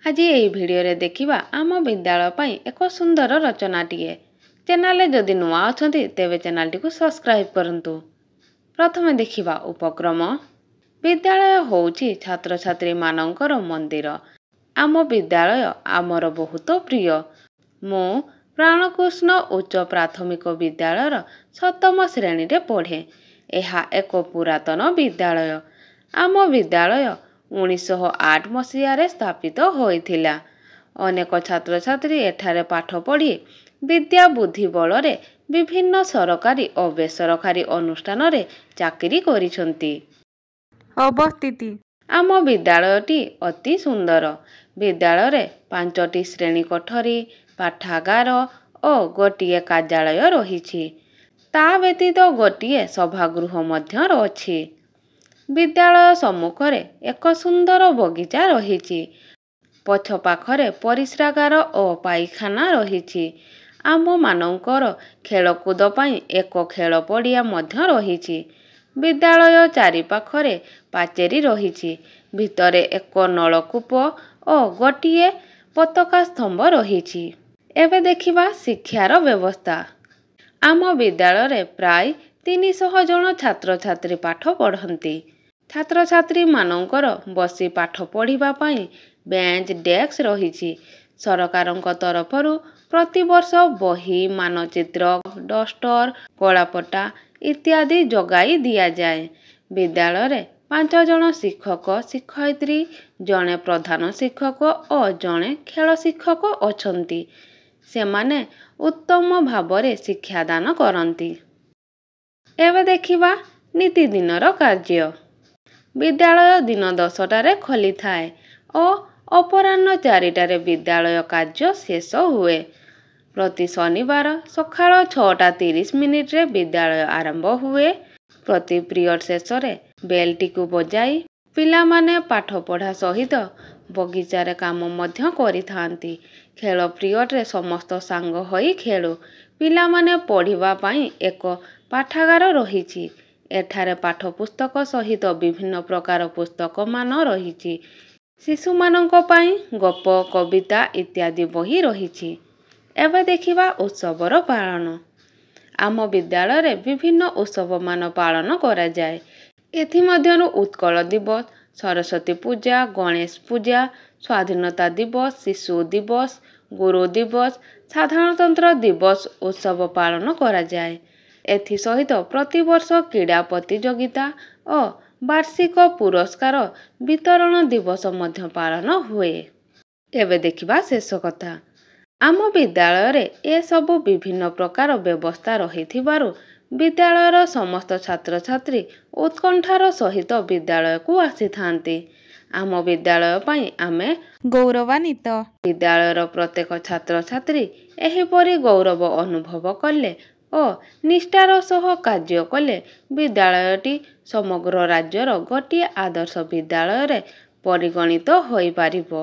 ଆଜି ଏହି ଭିଡ଼ିଓରେ ଦେଖିବା ଆମ ବିଦ୍ୟାଳୟ ପାଇଁ ଏକ ସୁନ୍ଦର ରଚନାଟିଏ। ଚ୍ୟାନେଲରେ ଯଦି ନୂଆ ଅଛନ୍ତି, ତେବେ ଚ୍ୟାନେଲଟିକୁ ସବସ୍କ୍ରାଇବ୍ କରନ୍ତୁ। ପ୍ରଥମେ ଦେଖିବା ଉପକ୍ରମ। ବିଦ୍ୟାଳୟ ହେଉଛି ଛାତ୍ରଛାତ୍ରୀମାନଙ୍କର ମନ୍ଦିର। ଆମ ବିଦ୍ୟାଳୟ ଆମର ବହୁତ ପ୍ରିୟ। ମୁଁ ପ୍ରାଣକୃଷ୍ଣ ଉଚ୍ଚ ପ୍ରାଥମିକ ବିଦ୍ୟାଳୟର ସପ୍ତମ ଶ୍ରେଣୀରେ ପଢ଼େ। ଏହା ଏକ ପୁରାତନ ବିଦ୍ୟାଳୟ। ଆମ ବିଦ୍ୟାଳୟ 1908 ମସିହାରେ ସ୍ଥାପିତ ହୋଇଥିଲା। ଅନେକ ଛାତ୍ରଛାତ୍ରୀ ଏଠାରେ ପାଠ ପଢ଼ି ବିଦ୍ୟା ବୁଦ୍ଧି ବଳରେ ବିଭିନ୍ନ ସରକାରୀ ଓ ବେସରକାରୀ ଅନୁଷ୍ଠାନରେ ଚାକିରି କରିଛନ୍ତି। ଅବସ୍ଥିତି। ଆମ ବିଦ୍ୟାଳୟଟି ଅତି ସୁନ୍ଦର। ବିଦ୍ୟାଳୟରେ 5ଟି ଶ୍ରେଣୀ କୋଠରୀ, ପାଠାଗାର ଓ ଗୋଟିଏ କାର୍ଯ୍ୟାଳୟ ରହିଛି। ତା ବ୍ୟତୀତ ଗୋଟିଏ ସଭାଗୃହ ମଧ୍ୟ ଅଛି। ବିଦ୍ୟାଳୟ ସମ୍ମୁଖରେ ଏକ ସୁନ୍ଦର ବଗିଚା ରହିଛି। ପଛ ପାଖରେ ପରିସ୍ରାଗାର ଓ ପାଇଖାନା ରହିଛି। ଆମମାନଙ୍କର ଖେଳକୁଦ ପାଇଁ ଏକ ଖେଳ ପଡ଼ିଆ ମଧ୍ୟ ରହିଛି। ବିଦ୍ୟାଳୟ ଚାରିପାଖରେ ପାଚେରୀ ରହିଛି। ଭିତରେ ଏକ ନଳକୂପ ଓ ଗୋଟିଏ ପତାକା ସ୍ତମ୍ଭ ରହିଛି। ଏବେ ଦେଖିବା ଶିକ୍ଷାର ବ୍ୟବସ୍ଥା। ଆମ ବିଦ୍ୟାଳୟରେ ପ୍ରାୟ 300 ଜଣ ଛାତ୍ରଛାତ୍ରୀ ପାଠ ପଢ଼ନ୍ତି। ଛାତ୍ରଛାତ୍ରୀମାନଙ୍କର ବସି ପାଠ ପଢ଼ିବା ପାଇଁ ବେଞ୍ଚ, ଡେସ୍କ ରହିଛି। ସରକାରଙ୍କ ତରଫରୁ ପ୍ରତିବର୍ଷ ବହି, ମାନଚିତ୍ର, ଡଷ୍ଟର, କଳାପଟା ଇତ୍ୟାଦି ଯୋଗାଇ ଦିଆଯାଏ। ବିଦ୍ୟାଳୟରେ 5 ଜଣ ଶିକ୍ଷକ ଶିକ୍ଷୟିତ୍ରୀ, ଜଣେ ପ୍ରଧାନ ଶିକ୍ଷକ ଓ ଜଣେ ଖେଳ ଶିକ୍ଷକ ଅଛନ୍ତି। ସେମାନେ ଉତ୍ତମ ଭାବରେ ଶିକ୍ଷାଦାନ କରନ୍ତି। ଏବେ ଦେଖିବା ନିତିଦିନର କାର୍ଯ୍ୟ। ବିଦ୍ୟାଳୟ ଦିନ 10ଟାରେ ଖୋଲିଥାଏ ଓ ଅପରାହ୍ନ 4ଟାରେ ବିଦ୍ୟାଳୟ କାର୍ଯ୍ୟ ଶେଷ ହୁଏ। ପ୍ରତି ଶନିବାର ସକାଳ 6ଟା 30 ମିନିଟରେ ବିଦ୍ୟାଳୟ ଆରମ୍ଭ ହୁଏ। ପ୍ରତି ପିରିୟଡ଼ ଶେଷରେ ବେଲ୍‌ଟିକୁ ବଜାଇ ପିଲାମାନେ ପାଠପଢ଼ା ସହିତ ବଗିଚାରେ କାମ ମଧ୍ୟ କରିଥାନ୍ତି। ଖେଳ ପିରିୟଡ଼ରେ ସମସ୍ତେ ସାଙ୍ଗ ହୋଇ ଖେଳୁ। ପିଲାମାନେ ପଢ଼ିବା ପାଇଁ ଏକ ପାଠାଗାର ରହିଛି। ଏଠାରେ ପାଠ୍ୟପୁସ୍ତକ ସହିତ ବିଭିନ୍ନ ପ୍ରକାର ପୁସ୍ତକମାନ ରହିଛି। ଶିଶୁମାନଙ୍କ ପାଇଁ ଗପ, କବିତା ଇତ୍ୟାଦି ବହି ରହିଛି। ଏବେ ଦେଖିବା ଉତ୍ସବର ପାଳନ। ଆମ ବିଦ୍ୟାଳୟରେ ବିଭିନ୍ନ ଉତ୍ସବମାନ ପାଳନ କରାଯାଏ। ଏଥିମଧ୍ୟରୁ ଉତ୍କଳ ଦିବସ, ସରସ୍ୱତୀ ପୂଜା, ଗଣେଶ ପୂଜା, ସ୍ୱାଧୀନତା ଦିବସ, ଶିଶୁ ଦିବସ, ଗୁରୁ ଦିବସ, ସାଧାରଣତନ୍ତ୍ର ଦିବସ ଉତ୍ସବ ପାଳନ କରାଯାଏ। ଏଥିସହିତ ପ୍ରତିବର୍ଷ କ୍ରୀଡ଼ା ପ୍ରତିଯୋଗିତା ଓ ବାର୍ଷିକ ପୁରସ୍କାର ବିତରଣ ଦିବସ ମଧ୍ୟ ପାଳନ ହୁଏ। ଏବେ ଦେଖିବା ଶେଷ କଥା। ଆମ ବିଦ୍ୟାଳୟରେ ଏସବୁ ବିଭିନ୍ନ ପ୍ରକାର ବ୍ୟବସ୍ଥା ରହିଥିବାରୁ ବିଦ୍ୟାଳୟର ସମସ୍ତ ଛାତ୍ରଛାତ୍ରୀ ଉତ୍କଣ୍ଠାର ସହିତ ବିଦ୍ୟାଳୟକୁ ଆସିଥାନ୍ତି। ଆମ ବିଦ୍ୟାଳୟ ପାଇଁ ଆମେ ଗୌରବାନ୍ୱିତ। ବିଦ୍ୟାଳୟର ପ୍ରତ୍ୟେକ ଛାତ୍ରଛାତ୍ରୀ ଏହିପରି ଗୌରବ ଅନୁଭବ କଲେ ଓ ନିଷ୍ଠାର ସହ କାର୍ଯ୍ୟ କଲେ ବିଦ୍ୟାଳୟଟି ସମଗ୍ର ରାଜ୍ୟର ଗୋଟିଏ ଆଦର୍ଶ ବିଦ୍ୟାଳୟରେ ପରିଗଣିତ ହୋଇପାରିବ।